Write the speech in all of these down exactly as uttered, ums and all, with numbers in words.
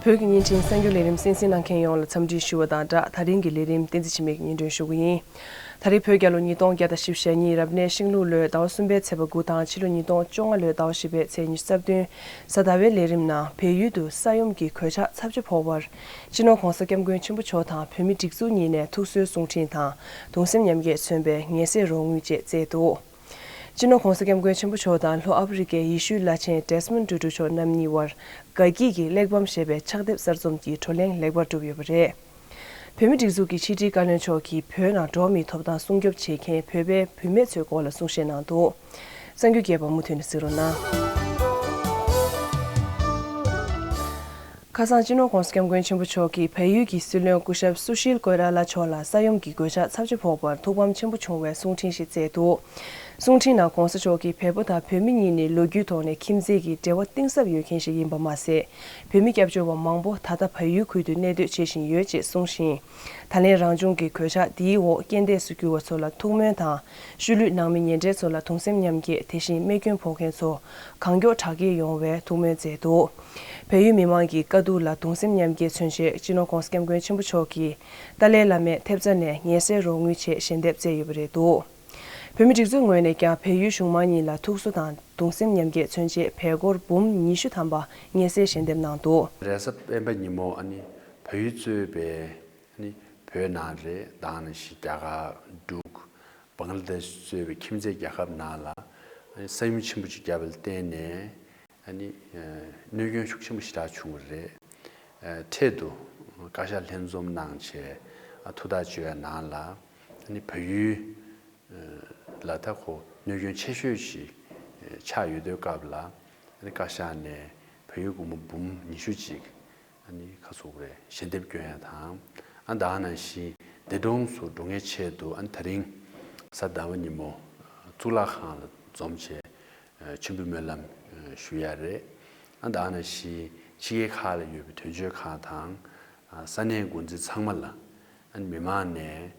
བོད་ཀྱི་བརྙན་འཕྲིན་གསར་འགྱུར་ལས་རིམ་གསན་གཟིགས་གནང་མཁན་ཡོངས་ལ་འཚམས་འདྲི་ཞུ་བ་དང་སྦྲགས། ད་རིང་གི་ལས་རིམ་བསྟན་འཛིན་འཆི་མེད་ཀྱིས་སྙན་སྒྲོན་ཞུ་གི་ཡིན། ད་རེས་བོད་རྒྱལ་ལོ་ཉིས་སྟོང་བརྒྱ་དང་བཞི་བཅུ་ཞེ་གཉིས་རབ་གནས་ཤིང་ལུག་ལོའི་ཟླ་བ་གསུམ་པའི་ཚེས་པ་དགུ་དང་ཕྱི་ལོ་ཉིས་སྟོང་བཅོ་ལྔ་ལོའི་ཟླ་བ་བཞི་པའི་ཚེས་ཉི་ཤུ་རྩ་བདུན། གཟའ་ཟླ་བའི་ལས་རིམ་ནང་བལ་ཡུལ་དུ་ས་ཡོམ་གྱི་གོད་ཆག་ཚབས་ཆེ་ཕོག་པར། སྤྱི་ནོར་༧གོང་ས་༧སྐྱབས་མགོན་ཆེན་པོ་མཆོག་དང་བོད་མིའི་སྒྲིག་འཛུགས་གཉིས་ནས་ཐུགས་གསོའི་གསུང་འཕྲིན་དང་གདུང་སེམས་མཉམ་སྐྱེད་མཚོན་པའི་ངལ་སེལ་རོགས་དངུལ་བཅས་བསྩལ་འདུག་སྤྱི་ནོར་༧གོང་ས་༧སྐྱབས་མགོན་ཆེན་པོ་མཆོག་དང་ལྷོ་ཨ་ཕི་རི་ཀའི་ཡེ་ཤུའི་བླ་ཆེན་ཌེ་སི་མོན་ཊུ་ཊུ་མཆོག་རྣམ་གཉིས་དབར་དགའ་སྐྱིད་ཀྱི་གླེགས་བམ་ཞེས་པའི་ཕྱག་དེབ་གསར་རྩོམ་གྱི་བགྲོ་གླེང་ལེགས་པར་གྲུབ་ཡོད་པ་རེད། བོད་མིའི་སྒྲིག་འཛུགས་ཀྱི་ཕྱི་དྲིལ་བཀའ་བློན་མཆོག་གིས་བོད་ནང་འགྲོ་བ་མིའི་ཐོབ་ཐང་སྲུང་སྐྱོབ་བྱེད་མཁན་བོད་པའི་བུད་མེད་ཚོའི་སྐོར་ལ་གསུང་བཤད་གནང་འདུག་གསར་འགྱུར་རྒྱས་པ་མུ་མཐུད་ནས་གཟིགས་རོགས་གནང་། ཁ་སང་སྤྱི་ནོར་༧གོང་ས་༧སྐྱབས་མགོན་ཆེན་པོ་མཆོག་གིས་བལ་ཡུལ་གྱི་སྲིད་བློན་སྐུ་ཞབས་སུ་ཤིལ་ཀོ་ཨི་ར་ལ་མཆོག་ལ་ས་ཡོམ་གྱི་གོད་ཆག་ཚབས་ཆེ་ཕོག་པར་ཐུགས་ཕམ་ཆེན་པོ་བྱུང་བའི་གསུང་འཕྲིན་ཞིག་བསྩལ་འདུག་གསུང་འཕྲིན་ནང་༧གོང་ས་མཆོག་གིས་བལ་པོ་དང་བོད་མི་གཉིས་ནི་ལོ་རྒྱུས་ཐོག་ནས་ཁྱིམ་མཚེས་ཀྱི་འབྲེལ་བ་གཏིང་ཟབ་ཡོད་མཁན་ཞིག་ཡིན་པ་མ་ཟད། བོད་མི་སྐྱབས་བཅོལ་བ་མང་པོ་ད་ལྟ་བལ་ཡུལ་ཁུལ་དུ་གནས་སྡོད་བྱེད་བཞིན་ཡོད་ཅེས་གསུངས་ཤིང་། ད་ལན་རང་བྱུང་གི་གོད་ཆག་འདིའི་འོག་རྐྱེན་འདས་སུ་གྱུར་བ་ཚོ་ལ་ཐུགས་སྨོན་དང་། ཤུལ་ལུས་ནང་མི་ཉེ་འབྲེལ་ཚོ་ལ་གདུང་སེམས་མཉམ་སྐྱེད། དེ་བཞིན་རྨས་སྐྱོན་ཕོག་མཁན་ཚོ་གང་མགྱོགས་དྲག་སྐྱེད་ཡོང་བའི་ཐུགས་སྨོན་བསྩལ་འདུག་བལ་ཡུལ་མི་མང་གི་དཀའ་སྡུག་ལ་གདུང་སེམས་མཉམ་སྐྱེད་མཚོན་ཆེད་སྤྱི་ནོར་༧གོང་ས་༧སྐྱབས་མགོན་ཆེན་པོ་མཆོག་གིས་ཏཱ་ལའི་བླ་མའི་ཐེབས་རྩ་ནས་ངལ་སེལ་རོགས་དངུལ་ཆེད་ཞལ་འདེབས་བསྩལ་ཡོད་པ་རེད་འདུག་བོད་མིའི་སྒྲིག་འཛུགས་ངོས་ནས་ཀྱང་བལ་ཡུལ་གཞུང་མང་གཉིས་ལ་ཐུགས་གསོ་དང་གདུང་སེམས་མཉམ་སྐྱེད་མཚོན་ཆེད་བལ་སྒོར་འབུམ་ཉི་ཤུ་ཐམ་པ་ངལ་སེལ་ཞལ་འདེབས་གནང་འདུག་རེས་གཟའ་སྤེན་པ་ཉིན་མོ་ཨ་ནི་བལ་ཡུལ་གཙོས་པའི་ཨ་ནི་བོད་ནང་རེད། ད་ག་ནང་བཞིན་རྒྱ་གར་འབྲུག་བང་ལ་དེཤ་གཙོས་པའི་ཁྱིམ་མཚེས་རྒྱལ་ཁབ་ནང་ལ་ཨ་ནི་ས་ཡོམ་ཆེན་པོ་ཅིག་བརྒྱབ་པ་ལ་བརྟེན་ནས་ཨ་ནི་ཨ་གནོད་སྐྱོན་ཤུགས་ཆེན་པོ་ཞེ་དྲག་བྱུང་བ་རེད། ཨ་འཕྲལ་དུ་བཀའ་ཤག་ལྷན་འཛོམས་གནང་བྱས་ཨ་ཐུགས་ཐག་གཅོད་ཡ་ནང་ལ་ཨ་ནི་བལ་ཡུལ་ལ་ད་ཁོ་གནོད་སྐྱོན་ཆེ་ཤོས་ཤིག་ཆགས་ཡོད་དུས་སྐབས་ལ་ཨ་ནི་བཀའ་ཤག་ནས་བལ་ཡུལ་སྒོར་མོ་འབུམ་ཉི་ཤུ་ཅིག་ཨ་ནི་ཁ་སོག་རེ་ཞལ་འདེབས་སྐྱོན་ཡ་དང་། ཨ་ད་ག་ནང་བཞིན་འདས་གྲོངས་སུ་འགྲོ་མཁན་ཆེད་དུ་ཨ་ནི་ད་རིང་གཟའ་ཟླ་བ་ཉིན་མོ་གཙུག་ལག་ཁང་ལ་འཛོམས་བྱས་མཆོད་འབུལ་སྨོན་ལམ་ཞུ་ཡ་རེད། ཨ་ད་ག་ནང་བཞིན་ཕྱི་རྒྱལ་ཁག་ལ་ཡོད་པའི་དོན་གཅོད་ཁང་དང་ས་གནས་འགོ་འཛིན་ཚང་མ་ལ་ཨ་ནི་མི་མང་ནས་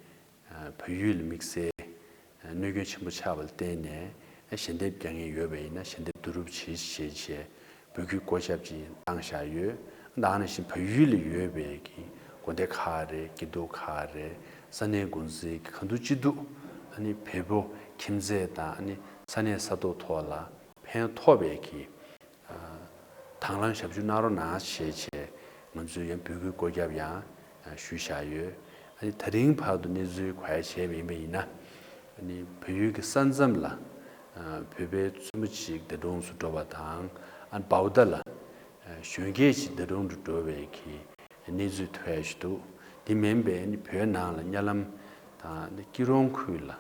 བལ་ཡུལ་ལ་དམིགས་བསལ་གནོད་སྐྱོན་ཆེན་པོ་ཆགས་པ་ལ་བརྟེན་ནས་ཞལ་འདེབས་རྒྱག་མཁན་ཡོད་པ་ཡིན་ན་ཞལ་འདེབས་བསྡུ་རུབ་བྱེད་ཞེས་བྱས་འབོད་སྐུལ་བཀོད་ཁྱབ་ཅིག་བཏང་བཞག་ཡོད། ད་ག་ནང་བཞིན་བལ་ཡུལ་ལ་ཡོད་པའི་གི་དགོན་སྡེ་ཁག་རེད། དགེ་འདུན་ཁག་རེད། ས་གནས་འགོ་འཛིན་གྱི་གང་ཐུབ་ཅི་ཐུབ་ཨ་ནི་བལ་པོ་ཁྱིམ་མཚེས་དང་ཨ་ནི་ས་གནས་ས་ཐོག་ཐོག་ལ་ཕན་ཐོགས་པའི་གི་དང་བླངས་ཞབས་ཞུ་གནང་རོགས་གནང་ཞེས་བྱས་ང་ཚོས་ཡང་འབོད་སྐུལ་བཀོད་ཁྱབ་ཡང་ཞུས་བཞག་ཡོད། ཨ་ནི་ད་རིང་བར་དུ་གནས་ཚུལ་གོ་ཡ་བྱས་པ་ཡིན་པ་ཡིན་ན་ཨ་ནི་བལ་ཡུལ་གྱི་ས་མཚམས་ལ་བོད་པའི་བཙུན་མོ་གཅིག་འདས་གྲོངས་སུ་འགྲོ་བ་དང་ཨ་ནི་བའུ་ཏཱ་ལ་གཞོན་སྐྱེས་ཤིག་འདས་གྲོངས་སུ་འགྲོ་བའི་གི་གནས་ཚུལ་ཐོན་ཡ་ཞིག་འདུག་དེ་མིན་པའི་ནི་བོད་ནང་ལ་གཉའ་ལམ་དང་ནི་སྐྱིད་རོང་ཁུལ་ལ་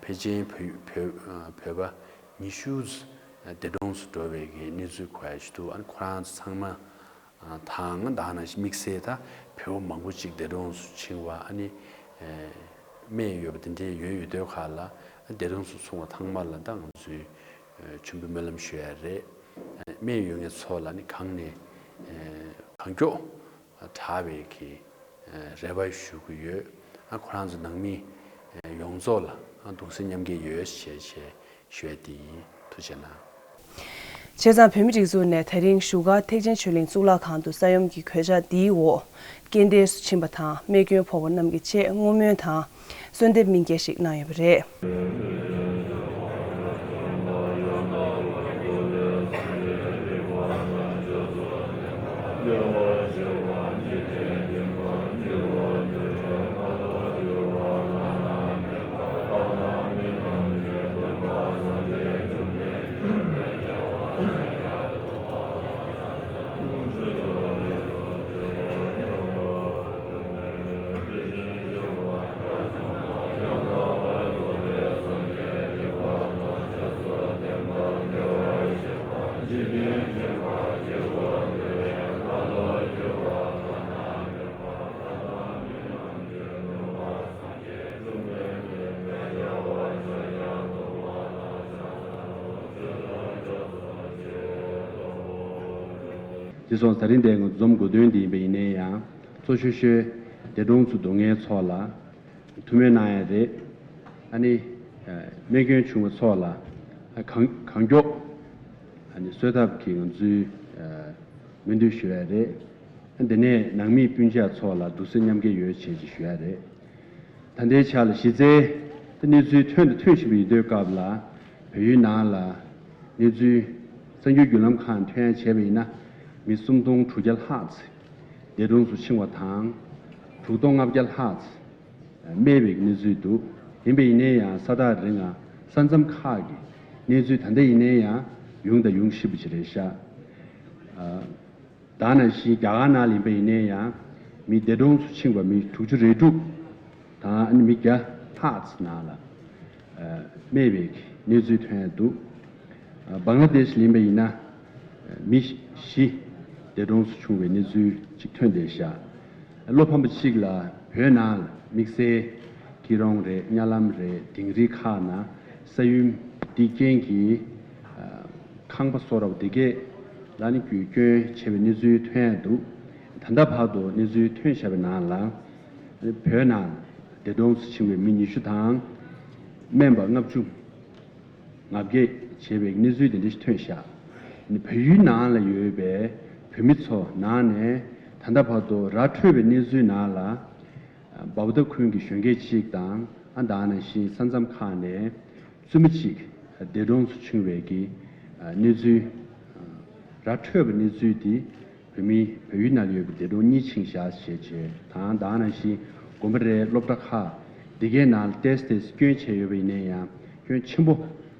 ཕལ་ཆེར་བོད་བོད་བོད་པ་ཉི་ཤུ་འདས་གྲོངས་སུ་འགྲོ་བའི་གི་གནས་ཚུལ་གོ་ཡ་ཞིག་འདུག་ཨ་ནི་ཁོ་རང་ཚོ་ཚང་མ་དང་ད་ག་ནང་བཞིན་དམིགས་བསལ་ད་བོད་པ་མང་པོ་ཅིག་འདས་གྲོངས་སུ་ཕྱིན་པ་ཨ་ནི་རྨས་ཡོད་པ་དེ་འདྲའི་ཡོད་ཡོད་དུས་ཁ་ལ་འདས་གྲོངས་སུ་སོང་བ་ཚང་མ་ལ་ད་ང་ཚོས་མཆོད་འབུལ་སྨོན་ལམ་ཞུ་ཡ་རེད། རྨས་ཡོད་མཁན་ཚོ་ལ་ནི་གང་ནས་གང་མགྱོགས་དྲག་པའི་གི་རེ་བ་ཞུ་གི་ཡོད། ཁོ་རང་ཚོ་ནང་མི་ཡོངས་རྫོགས་ལ་གདུང་སེམས་མཉམ་སྐྱེད་ཡོད་ཞེས་ཞེས་ཞུ་ཡ་དེ་ཡིན། ཐུགས་རྗེ་གནང་། བྱས་ཙང་བོད་མིའི་སྒྲིག་འཛུགས་ནས་ད་རིང་བཞུགས་སྒར་ཐེག་ཆེན་ཆོས་གླིང་གཙུག་ལག་ཁང་དུ་ས་ཡོམ་གྱི་གོད་ཆག་འདིའི་འོག་རྐྱེན་འདས་སུ་ཕྱིན་པ་དང་རྨས་སྐྱོན་ཕོག་པ་རྣམས་ཀྱི་ཆེད་བསྔོ་སྨོན་དང་གསོལ་འདེབས་སྨིན་སྐྱེལ་ཞིག་གནང་ཡོད་པ་རེད། དེ་སོང་ད་རིང་འདིར་ང་ཚོ་འཛོམས་དགོས་དོན་འདི་ཡིན་པ་ཡིན་ན་ཡང་གཙོ་ཆེ་ཤོས་འདས་གྲོངས་སུ་འགྲོ་མཁན་ཚོ་ལ་ཐུགས་སྨོན་གནང་ཡ་རེད། ཨ་ནི་རྨས་སྐྱོན་བྱུང་བ་ཚོ་ལ་གང་གང་མགྱོགས་ཨ་ནི་གསོས་ཐབས་ཀྱི་ང་ཚོའི་སྨོན་འདུན་ཞུ་ཡ་རེད། འདི་ནས་ནང་མི་སྤུན་མཆེད་ཚོ་ལ་གདུང་སེམས་མཉམ་སྐྱེད་ཡོད་ཅེས་ཞུ་ཡ་རེད། ད་ལྟའི་ཆ་ལ་གཞི་རྩའི་གནས་ཚུལ་ཐོན་དང་ཐོན་བཞིན་པ་ཡིན་དུས་སྐབས་ལ། བལ་ཡུལ་ནང་ལ་གནས་ཚུལ་གསར་འགྱུར་བརྒྱུད་ལམ་ཁག་ནས་ཐོན་ཡ་བྱས་པ་ཡིན་ན། མི་སུམ་སྟོང་དྲུག་བརྒྱ་ལྷག་ཙམ་འདས་གྲོངས་སུ་ཕྱིན་པ་དང་། དྲུག་སྟོང་ལྔ་བརྒྱ་ལྷག་ཙམ་རྨས་པའི་གནས་ཚུལ་འདུག་ཡིན་པ་ཡིན་ན་ཡང་ས་ཐག་རིང་ང་ས་མཚམས་ཁག་གི་གནས་ཚུལ་ད་ལྟ་ཡིན་ན་ཡང་ཡོང་དང་ཡོང་བཞིན་པ་ཞིག་རེད་ཤག་ད་ནང་བཞིན་རྒྱ་གར་ནང་ལ་ཡིན་པ་ཡིན་ན་ཡང་མི་འདས་གྲོངས་སུ་ཕྱིན་པ་མི་དྲུག་ཅུ་རེ་དྲུག་དང་ཨ་ནི་མི་བརྒྱ་ལྷག་ཙམ་ནང་ལ་ཨ་རྨས་པའི་གནས་ཚུལ་ཐོན་ཡ་འདུག་ཨ་བང་ལ་དེཤ་ལ་ཡིན་པ་ཡིན་ན་ཨ་མི་བཞི་འདས་གྲོངས་སུ་བྱུང་བའི་གནས་ཚུལ་ཅིག་ཐོན་བསྡད་ཤག་བློ་ཕམ་པ་གཅིག་ལ་བོད་ནང་ལ་དམིགས་བསལ་སྐྱིད་གྲོང་རེད། གཉའ་ལམ་རེད། དིང་རི་ཁག་ནང་ས་ཡོམ་འདི་རྐྱེན་གྱིས་ཨ་ཁང་པ་སོ་རབ་དེ་གས་ལ་ནི་རྒུད་སྐྱོན་ཆེ་བའི་གནས་ཚུལ་ཐོན་ཡ་འདུག་ད་ལྟ་བར་དུ་གནས་ཚུལ་ཐོན་བཞག་པའི་ནང་ལ་བོད་ནང་འདས་གྲོངས་སུ་ཕྱིན་པའི་མི་ཉི་ཤུ་དང་སྨན་པ་ལྔ་བཅུ་ང་བརྒྱད་བྱས་པའི་གནས་ཚུལ་དེ་འདྲ་ཞིག་ཐོན་ཤག་བལ་ཡུལ་ནང་ལ་ཡོད་པའི་བོད་མི་ཚོ་ནང་ནས་ད་ལྟ་བར་དུ་ར་འཕྲོད་པའི་གནས་ཚུལ་ནང་ལ། འབའ་བ་ཏ་ཁུན་གྱི་གཞོན་སྐྱེས་གཅིག་དང་ཨ་ད་ནང་བཞིན་ས་མཚམས་ཁག་ནས་བཙུན་མ་གཅིག་འདས་གྲོངས་སུ་ཕྱིན་པའི་གི་གནས་ཚུལ། ར་འཕྲོད་པའི་གནས་ཚུལ་དེ་བོད་མི་བལ་ཡུལ་ནང་ལ་ཡོད་པའི་འདས་གྲོངས་གཉིས་ཕྱིན་བཞག་ཞེས་བྱས་དང་ད་ནང་བཞིན་དགོན་པ་རེད། སློབ་གྲྭ་ཁག་འདི་གའི་ནང་ལ་ཏོག་ཙམ་ཏོག་ཙམ་སྐྱོན་བྱས་ཡོད་པ་ཡིན་ན་ཡང་སྐྱོན་ཆེན་པོ་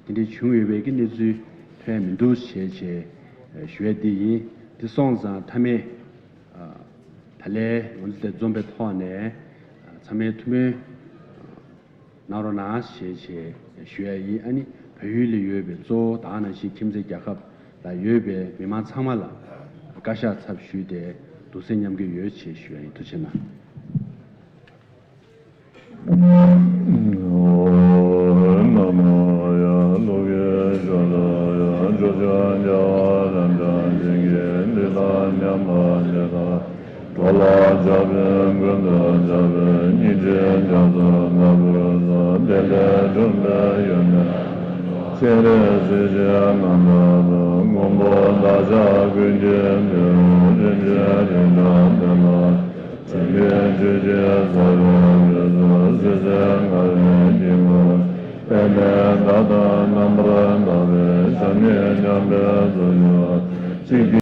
དེ་འདྲ་བྱུང་ཡོད་པའི་གི་གནས་ཚུལ་ཐོན་མི་འདུག་ཞེས་བྱས་ཞུ་ཡ་འདི་ཡིན། འདི་སོང་ཙང་མཐའ་མའི་ད་ལན་ང་ཚོ་དེ་འཛོམས་པའི་ཐོག་ནས་ཚང་མས་ཐུགས་སྨོན་གནང་རོགས་གནང་ཞེས་བྱས་ཞུ་ཡ་ཡིན། ཨ་ནི་བལ་ཡུལ་ལ་ཡོད་པའི་གཙོ་བོ་ད་ག་ནང་བཞིན་ཁྱིམ་མཚེས་རྒྱལ་ཁབ་ལ་ཡོད་པའི་མི་མང་ཚང་མ་ལ་བཀའ་ཤག་ཚབ་ཞུས་ཏེ་གདུང་སེམས་མཉམ་སྐྱེད་ཡོད་ཅེས་ཞུ་ཡ་ཡིན། ཐུགས་རྗེ་གནང་། འགྲོ་ལ་ཇག་པའི་མགོན་དུ་ཇག་པའི་སྙིང་རྗེ་རྒྱ་མཚོ་ནག་པོའི་ས་དེ་ལས་འཁྲུངས་པའི་ཡོན་ཏན། སྤྱན་རས་གཟིགས་ཀྱི་རྣམ་ཐར་མགོན་པོ་བདག་ཅག་ཀུན་གྱི་མདུན། རིན་ཆེན་རིན་ཆེན་དེ་ལ། བྱིན་གྱིས་བརྒྱུད་ཀྱི་རྩ་བའི་འོད་ཟེར་བསིལ་ཟེར་དགའ་བའི་སྙིང་པོ། པདྨའི་བདག་དང་རྣམ་པར་དག་པའི་ཞབས་ནི་མཉམ་པའི་རྩ་བ་གཅིག་ཏུ།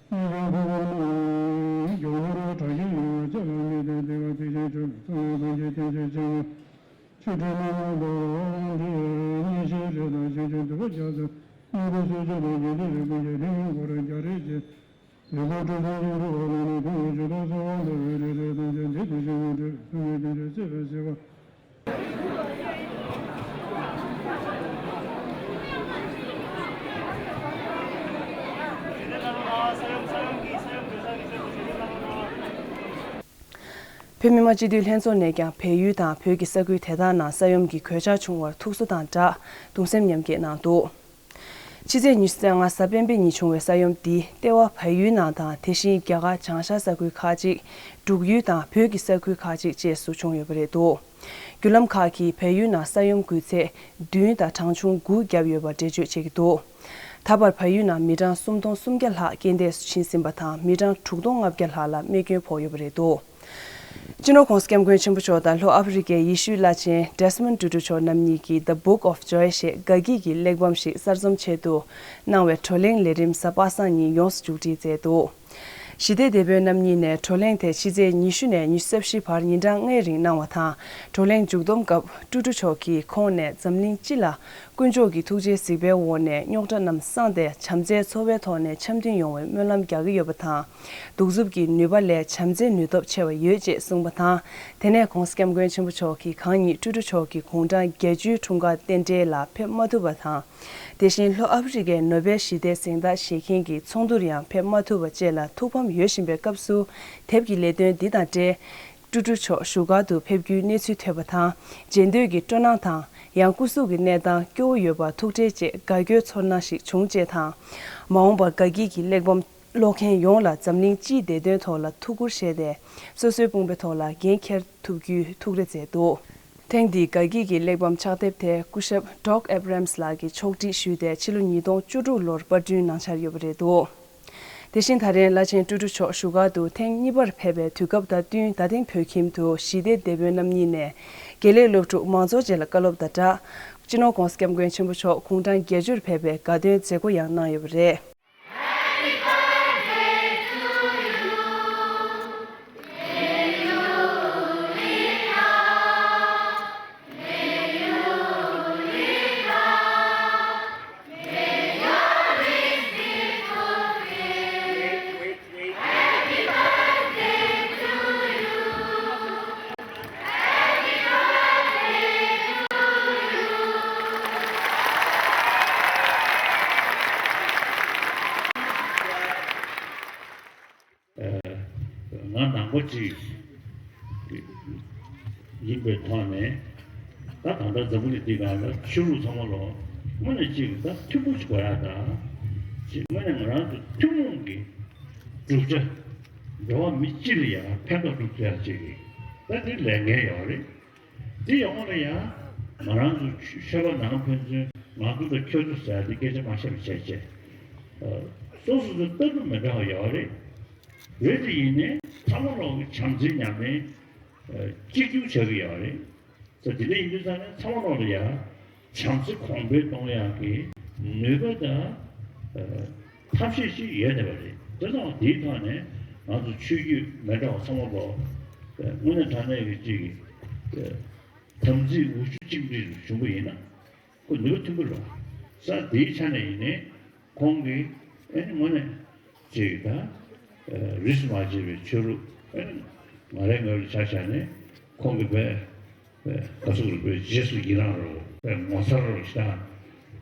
བོད་མི་མང་སྤྱི་འཐུས་ལྷན་ཚོགས་ནས་ཀྱང་བལ་ཡུལ་དང་བོད་ཀྱི་ས་ཁུལ་དེ་དག་ནང་ས་ཡོམ་གྱི་གོད་ཆག་བྱུང་བར་ཐུགས་གསོ་དང་སྦྲགས་གདུང་སེམས་མཉམ་སྐྱེད་གནང་འདུག་ཕྱི་ཚེས་ཉི་ཤུ་རྩ་ལྔ་གཟའ་སྤེན་པའི་ཉིན་བྱུང་བའི་ས་ཡོམ་འདིས་ལྟེ་བ་བལ་ཡུལ་ནང་དང་དེ་བཞིན་རྒྱ་གར་བྱང་ཤར་ས་ཁུལ་ཁག་ཅིག་འབྲུག་ཡུལ་དང་བོད་ཀྱི་ས་ཁུལ་ཁག་ཅིག་བཅས་སུ་བྱུང་ཡོད་པ་རེད་འདུག་བརྒྱུད་ལམ་ཁག་གིས་བལ་ཡུལ་ནང་ས་ཡོམ་འགུལ་ཚད་བདུན་དང་གྲངས་ཆུང་དགུ་བརྒྱབ་ཡོད་པ་འགྲེལ་བརྗོད་བྱེད་ཀྱི་འདུག་ད་བར་བལ་ཡུལ་ནང་མི་གྲངས་སུམ་སྟོང་སུམ་བརྒྱ་ལྷག་རྐྱེན་འདས་སུ་ཕྱིན་ཟིན་པ་དང་མི་གྲངས་དྲུག་སྟོང་ལྔ་བརྒྱ་ལྷག་ལ་རྨས་སྐྱོན་ཕོག་ཡོད་པ་རེད་འདུག་སྤྱི་ནོར་༧གོང་ས་༧སྐྱབས་མགོན་ཆེན་པོ་མཆོག་དང་ལྷོ་ཨ་ཧྥེ་རི་ཀའི་ཡེ་ཤུའི་བླ་ཆེན་Desmond Tutu་མཆོག་རྣམ་གཉིས་ཀྱིས་The Book of Joy་ཞེས་དགའ་སྐྱིད་ཀྱི་གླེགས་བམ་ཞིག་གསར་རྩོམ་ཆེད་དུ་གནང་བའི་བགྲོ་གླེང་ལས་རིམ་གཟའ་པ་སངས་ཉིན་ཡོངས་སུ་མཇུག་སྒྲིལ་མཛད་འདུག་ཞི་བདེའི་དེད་དཔོན་རྣམ་གཉིས་ནས་བགྲོ་གླེང་དེ་ཕྱི་ཚེས་ཉི་ཤུ་ནས་ཉི་ཤུ་རྩ་བཞི་བར་ཉིན་གྲངས་ལྔའི་རིང་གནང་བ་དང་། བགྲོ་གླེང་མཇུག་བསྡོམས་སྐབས་ཀྲུ་ཀྲུ་མཆོག་གིས་ཁོང་ནས་འཛམ་གླིང་སྤྱི་ལ་དཀོན་མཆོག་གི་ཐུགས་རྗེའི་གཟིགས་པའི་འོག་ནས་རྙོག་དྲ་རྣམས་སངས་ཏེ་བྱམས་བརྩེའི་འཚོ་བའི་ཐོག་ནས་འཆམ་མཐུན་ཡོང་བའི་སྨོན་ལམ་རྒྱག་གི་ཡོད་པ་དང་། གདུག་རྩུབ་ཀྱི་ནུས་པ་ལས་བྱམས་བརྩེའི་ནུས་སྟོབས་ཆེ་བ་ཡོད་ཅེས་གསུངས་པ་དང་། དེ་ནས་༧གོང་ས་༧སྐྱབས་མགོན་ཆེན་པོ་མཆོག་གིས་གང་ཉིད་ཀྲུ་ཀྲུ་མཆོག་གི་དགུང་གྲངས་བརྒྱད་ཅུའི་འཁྲུངས་སྐར་རྟེན་འབྲེལ་ལ་ཕེབས་མ་ཐུབ་པ་དང་། དེ་བཞིན་ལྷོ་ཨ་ཧྥེ་རི་ཀའི་ནོ་བེལ་ཞི་བདེའི་གཟེངས་རྟགས་བཞེས་མཁན་གྱི་ཚོགས་འདུར་ཡང་ཕེབས་མ་ཐུབ་པ་བཅས་ལ་ཐུགས་ཕམ་ཡོད་བཞིན་པའི་སྐབས་སུ། དེབ་ཀྱི་ལས་དོན་འདི་དང་འབྲེལ། ཀྲུ་ཀྲུ་མཆོག་བཞུགས་སྒར་དུ་ཕེབས་རྒྱུའི་གནས་ཚུལ་ཐོས་པ་དང་། མཇལ་འདོད་ཀྱི་སྤྲོ་སྣང་དང་། ཡང་སྐུ་གཟུགས་ཀྱི་གནས་སྟངས་སྐྱོ་བོ་ཡོད་པར་ཐུགས་ཁྲལ་བཅས་དགའ་སྐྱོའི་ཚོར་སྣང་ཞིག་བྱུང་ཅེས་དང་། མ་འོངས་པར་དགའ་སྐྱིད་ཀྱི་གླེགས་བམ་ཀློག་མཁན་ཡོངས་ལ་འཛམ་གླིང་སྤྱིའི་བདེ་དོན་ཐོག་ལ་ཐུགས་ཁུར་བཞེས་ཏེ། སོ་སོའི་དཔུང་པའི་ཐོག་ལ་འགན་འཁྱེར་ཐུབ་རྒྱུའི་ཐུགས་རེ་མཛད་འདུག་ཐེངས་འདིའི་དགའ་སྐྱིད་ཀྱི་གླེགས་བམ་ཕྱག་དེབ་དེ་སྐུ་ཞབས་Doug Abrams་ལགས་ཀྱིས་ཕྱོགས་སྒྲིག་ཞུས་ཏེ་ཕྱི་ལོ་ཉིས་སྟོང་བཅུ་དྲུག་ལོར་པར་སྐྲུན་གནང་འཆར་ཡོད་པ་རེད་འདུག་དེ་བཞིན་ད་རིང་བླ་ཆེན་ཀྲུའུ་ཀྲུའུ་མཆོག་བཞུགས་སྒར་དུ་ཐེངས་གཉིས་པར་ཕེབས་པའི་དུས་སྐབས་དང་བསྟུན། ད་ཐེངས་བོད་ཁྱིམ་དུ་ཞི་བདེའི་དེད་དཔོན་རྣམ་གཉིས་ནས་དགེ་ལས་སློབ་ཕྲུག་མང་ཚོགས་བཅས་ལ་བཀའ་སློབ་དང་སྦྲགས། སྤྱི་ནོར་༸གོང་ས་༸སྐྱབས་མགོན་ཆེན་པོ་མཆོག་དགུང་གྲངས་བརྒྱད་ཅུར་ཕེབས་པའི་དགའ་སྟོན་མཛད་སྒོ་ཡང་གནང་ཡོད་པ་རེད། ང་ནང་པ་ཅིག་ཡིན་པའི་ཐོག་ནས། ད་གང་ལྟར་འཛམ་བུ་གླིང་འདི་སྒང་ལ་ཆོས་ལུགས་ཚང་མ་ལོ་དངོས་གནས་ཅིག་ད་མཐུན་པོ་ཞིག་དགོས་ཡ། ད་ཅིག་དངོས་གནས་ང་རང་ཚོ་ཐུན་མོང་གི་བསྒྲུབ་བྱ། འགྲོ་བ་མི་སྤྱི་ལ་ཡང་ཕན་ཐོགས་སྒྲུབ་ཐུབ་ཡ་ཅིག་གི་ད་དེ་ལས་འགན་ཡོད་རེད། དེ་ཡོང་བ་ལ་ཡང་ང་རང་ཚོ་ཆོས་པ་ནང་ཕན་ཚུན་ང་ཚོ་དང་ཁྱོད་ཚོ་ཟེར་ཏེ་སྐད་ཆ་མ་བཤད་པ་བྱས་བྱས། སོ་སོ་ཚོ་ལྟ་གྲུབ་མི་འདྲ་བ་ཡོད་རེད། རེད་དེ་ཡིན་ནའི་ཚང་མ་ལོག་གི་བྱམས་བརྩེ་ཉམས་ལེན་གཅིག་གྱུར་བྱ་གི་ཡོད་རེད། ས་དེ་འདྲ་ཡིན་དུས་ཙང་ནས་ཚང་མ་ལོག་ལ་ཡང་བྱམས་བརྩེ་གོང་འཕེལ་གཏོང་ཡག་གི་ནུས་པ་དང་ཐབས་ཤེས་ཤིག་ཡོད་བསྡད་པ་རེད། དེ་ཙང་དེའི་ཐོག་ནས་ང་ཚོ་ཆོས་བརྒྱུད་མི་འདྲ་བ་ཚང་མ་ལོག་དངོས་གནས་དྲང་གནས་ཀྱི་གཅིག་གི་དམ་ཚིག་འུ་ཆོ་གཅིག་སྒྲིལ་བྱུང་བ་ཡིན་ན། ཁོ་ནུས་པ་མཐོན་པོ་རེད། ས་དེའི་ཆ་ནས་ཡིན་ནའི་ཁོང་གིས་ཨེ་ནི་དངོས་གནས་ཅིག་ད་རིས་སུ་མ་ཆད་པའི་ཆོས་ལུགས་ཨེ་ནི་ང་རའི་ངོས་ལ་ཆ་བཞག་ནས་ཁོང་གིས་བས་བས་ག་ཚོད་རེད། བས་རྗེས་སུ་ཡི་རང་རོ་བས་ངོ་མཚར་རོ་ཞེ་དྲག་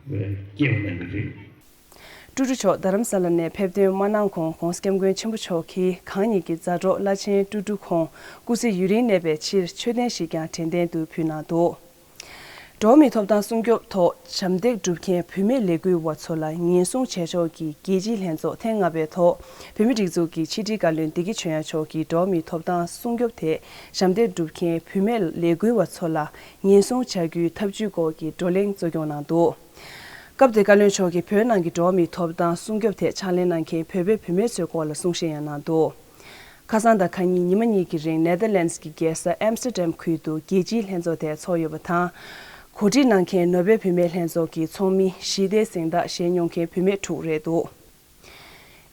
བས་སྐྱེས་པ་ནང་གི་རེད། ཀྲུའུ་ཀྲུའུ་མཆོག་རྡ་རམ་ས་ལ་ནས་ཕེབས་ཐོན་མ་གནང་གོང་༸གོང་ས་༸སྐྱབས་མགོན་ཆེན་པོ་མཆོག་གིས་གང་ཉིད་ཀྱི་མཛའ་གྲོགས་བླ་ཆེན་ཀྲུའུ་ཀྲུའུ་ཁོང་སྐུ་ཚེ་ཡུན་རིང་གནས་པའི་ཕྱིར་མཆོད་རྟེན་ཞིག་ཀྱང་དྲན་རྟེན་དུ་ཕུལ་གནང་འདུག། འགྲོ་བ་མིའི་ཐོབ་ཐང་སྲུང་སྐྱོབ་ཐོག་ཞབས་འདེགས་སྒྲུབ་མཁན་བུད་མེད་ལས་འགུལ་བ་ཚོ་ལ་ཉེན་སྲུང་བྱས་ཕྱོགས་ཀྱི་རྒྱལ་སྤྱིའི་ལྷན་ཚོགས་ཐེངས་ལྔ་པའི་ཐོག་བོད་མིའི་སྒྲིག་འཛུགས་ཀྱི་ཕྱི་དྲིལ་བཀའ་བློན་བདེ་སྐྱིད་ཆོས་དབྱངས་མཆོག་གིས་འགྲོ་བ་མིའི་ཐོབ་ཐང་སྲུང་སྐྱོབ་ཐད་ཞབས་འདེགས་སྒྲུབ་མཁན་བུད་མེད་ལས་འགུལ་བ་ཚོ་ལ་ཉེན་སྲུང་བྱ་རྒྱུའི་ཐབས་ཇུས་སྐོར་གྱི་བགྲོ་གླེང་གཙོ་སྐྱོང་གནང་འདུག། སྐབས་དེར་བཀའ་བློན་མཆོག་གིས་བོད་ནང་གི་འགྲོ་བ་མིའི་ཐོབ་ཐང་སྲུང་སྐྱོབ་ཐད་ཕྱག་ལས་གནང་མཁན་བོད་པའི་བུད་མེད་ཚོའི་སྐོར་ལ་གསུང་བཤད་ཡང་གནང་འདུག། ཁ་སང་དང་ཁ་ཉིན་ཉི་མ་གཉིས་ཀྱི་རིང་ནེ་དར་ལེནྜ་གི་རྒྱལ་ས་ཨེམ་སི་ཊར་ཌམ་ཁུལ་དུ་རྒྱལ་སྤྱིའི་ལྷན་ཚོགས་དེ་ཚོགས་ཡོད་པ་དང་། གོ་སྒྲིག་གནང་མཁན་ནོར་ཝེ་བུད་མེད་ལྷན་ཚོགས་ཀྱི་ཚོགས་མི་ཞི་བདེའི་གཟེངས་རྟགས་བཞེས་མྱོང་མཁན་བུད་མེད་དྲུག་རེད་འདུག།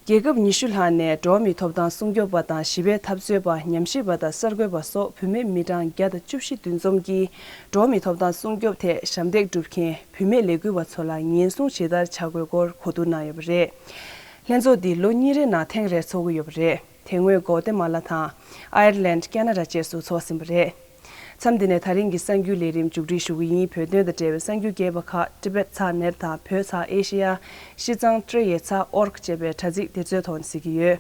རྒྱལ་ཁབ་ཉི་ཤུ་ལྷག་ནས་འགྲོ་བ་མིའི་ཐོབ་ཐང་སྲུང་སྐྱོབ་པ་དང་ཞི་བའི་འཐབ་རྩོད་པ། ཉམས་ཞིབ་པ་དང་གསར་འགོད་པ་སོགས་བུད་མེད་མི་གྲངས་བརྒྱ་དང་བཅུ་བཞི་འདུ་འཛོམས་ཀྱིས་འགྲོ་བ་མིའི་ཐོབ་ཐང་སྲུང་སྐྱོབ་ཐད་ཞབས་འདེགས་སྒྲུབ་མཁན་བུད་མེད་ལས་འགུལ་བ་ཚོ་ལ་ཉེན་སྲུང་ཇི་ལྟར་བྱ་དགོས་སྐོར་གོ་བསྡུར་གནང་ཡོད་པ་རེད། ལྷན་ཚོགས་འདི་ལོ་གཉིས་རེའི་ནང་ཐེངས་རེ་འཚོགས་ཀྱི་ཡོད་པ་རེད། དེ་སྔོན་གོ་ཏེ་མ་ལ་དང་། ཨའི་ར་ལན། ཁེ་ན་ཌ་བཅས་སུ་འཚོགས་ཟིན་པ་རེད། མཚམས་འདི་ནས་ད་རིང་གི་གསར་འགྱུར་ལས་རིམ་མཇུག་སྒྲིལ་ཞུ་གི་ཡིན། བོད་དོན་དང་འབྲེལ་བའི་གསར་འགྱུར་རྒྱས་པ་ཁག་ཊི་བེཊ་ཚགས་ནེཊ་དང་བོད་ཚགས་ཨེ་ཤེ་ཡ། ཤི་ཙང་ཏྲེ་ཡེ་ཚགས་ཨོར་གྷི་ཅེས་པའི་དྲ་ཚིགས་དེ་ཚོའི་ཐོག་ནས་གཟིགས་ཀྱི་ཡོད།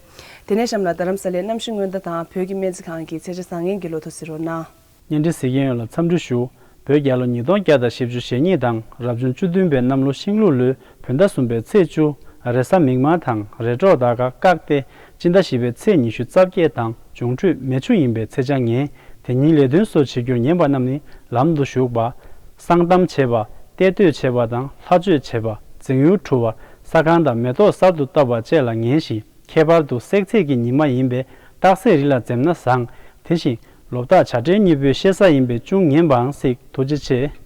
དེ་ནས་གཤམ་ལ་རྡ་རམ་ས་ལའི་གནམ་གཤིས་སྔོན་བརྡ་དང་བོད་ཀྱི་སྨན་རྩིས་ཁང་གི་ཚེས་ཆ་བཟང་ངན་གྱི་ལོ་ཐོ་གཟིགས་རོགས་གནང་། བརྙན་འཕྲིན་གཟིགས་མཁན་ཡོངས་ལ་འཚམས་འདྲི་ཞུ། བོད་རྒྱལ་ལོ་ཉིས་སྟོང་བརྒྱ་དང་བཞི་བཅུ་ཞེ་གཉིས་དང་རབ་བྱུང་བཅུ་བདུན་པའི་གནམ་ལོ་ཤིང་ལུག་ལོའི་བོད་ཟླ་གསུམ་པའི་ཚེས་བཅུ། རེས་གཟའ་མིག་དམར་དང་རེས་གྲོགས་དར་དཀར་བཀག་སྟེ། སྤྱི་ཟླ་བཞི་པའི་ཚེས་ཉི་ཤུ་རྩ་བརྒྱད་དང་འབྱུང་འཕྲོད་མེ་ཆུ་ཡིན་པའི་ཚེས་ཆ་ངན། དེ་ཉིན་ལས་དོན་སོགས་བྱེད་རྒྱུར་ཉན་པ་རྣམས་ནི་ལམ་དུ་ཞུགས་པ། གསང་གཏམ་བྱེད་པ། གཏེར་སྟོན་བྱེད་པ་དང་ལྷ་མཆོད་བྱེད་པ། རྫིང་ཡུར་འཁྲུ་བ། ས་ཁང་དང་མེ་ཏོག་གསར་དུ་བཏབ་པ་བཅས་ལ་ངན་ཞིང་། ཁྱད་པར་དུ་བསྲེག་ཚེས་ཀྱི་ཉི་མ་ཡིན་པས་རྟགས་བསྲེ་རིགས་ལ་འཛེམ་ན་བཟང་། དེ་བཞིན་ལོ་རྟགས་བྱ་སྤྲེལ་གཉིས་པོའི་གཤེད་གཟའ་ཡིན་པས་ཅུང་ངན་པའང་སྲིད། ཐུགས་རྗེ་ཆེ།